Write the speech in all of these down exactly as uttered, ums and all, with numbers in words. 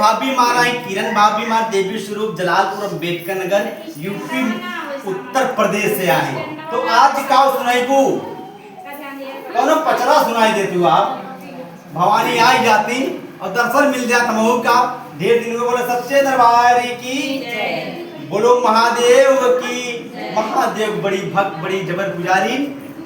भाभी मारा है किरण भाभी मार देवी स्वरूप जलालपुर अम्बेडकर नगर यूपी उत्तर प्रदेश से आए। तो आज का सुनाइबू? कौनो पचरा सुनाई देती हो आप। भवानी आई जाती और दर्शन मिल जात हमहू का। ढेर दिन में बोले सच्चे दरबार की। बोलो महादेव की। महादेव बड़ी भक्त बड़ी जबर पुजारी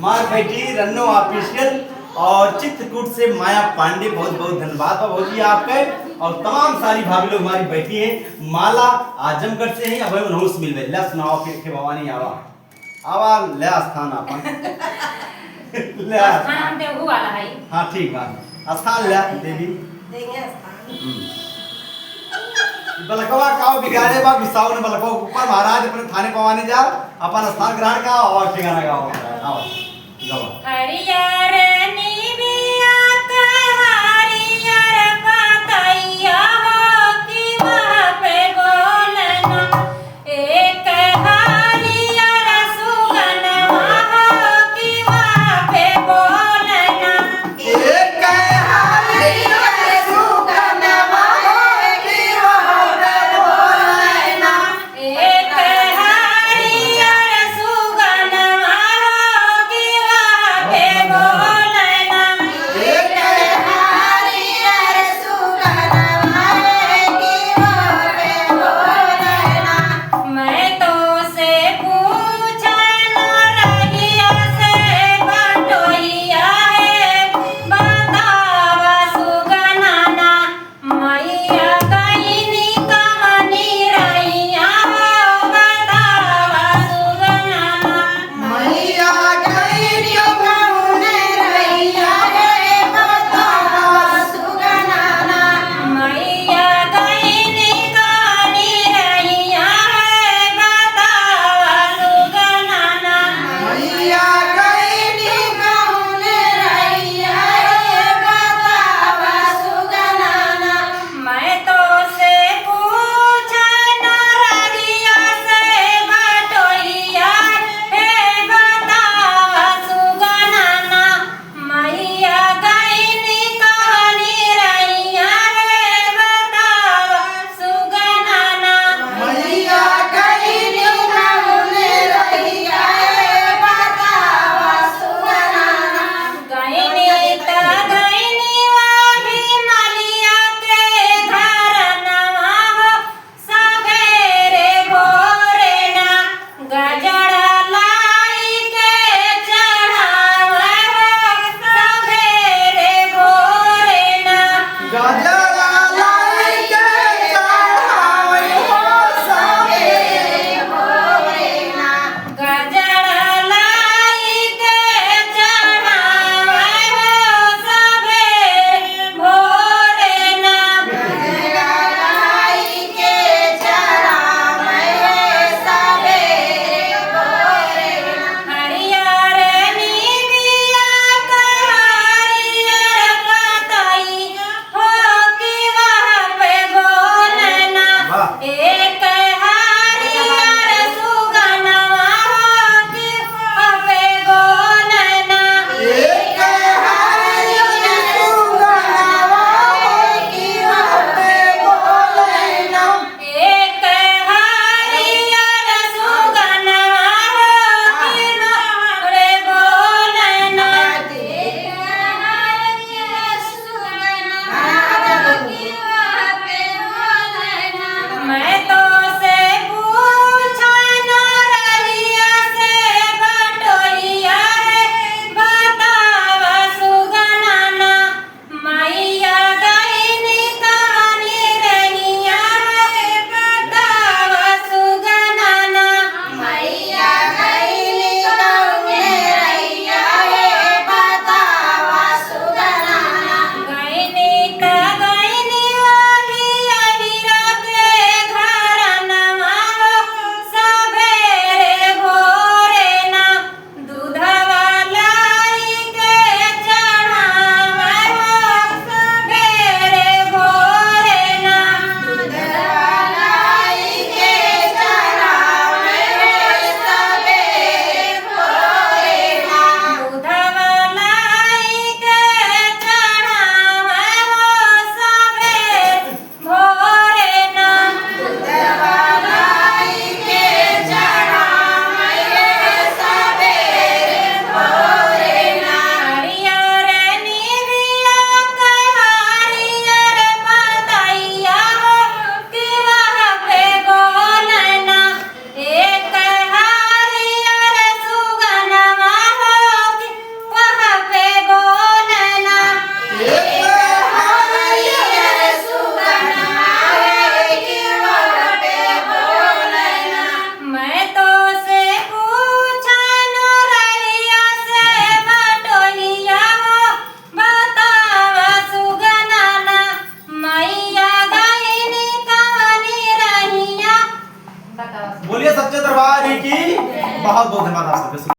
मार बैठी रन्नो ऑफिशियल और चित्रकूट से माया पांडे, बहुत बहुत धन्यवाद बा भौजी आपके और तमाम सारी भाभी लोग हमारी बैठी हैं। माला आजमगढ़ से ही, अब उन्हों से मिलवे। ला सुनाओ फिर के भवानी आवा, आवा ले स्थान आपन। ले स्थान स्थान। हम देहू वाला है। हाँ ठीक बा, स्थान ले देवी। देंगे स्थान। हम्म। बलकवा काव बिगाड़े बा, गुस्साओ ने बलकवा के ऊपर। महाराज अपने थाने पवाने जा, अपन स्थान ग्रहण का और ठिकाना गाओ। आओ, गाओ। हरियर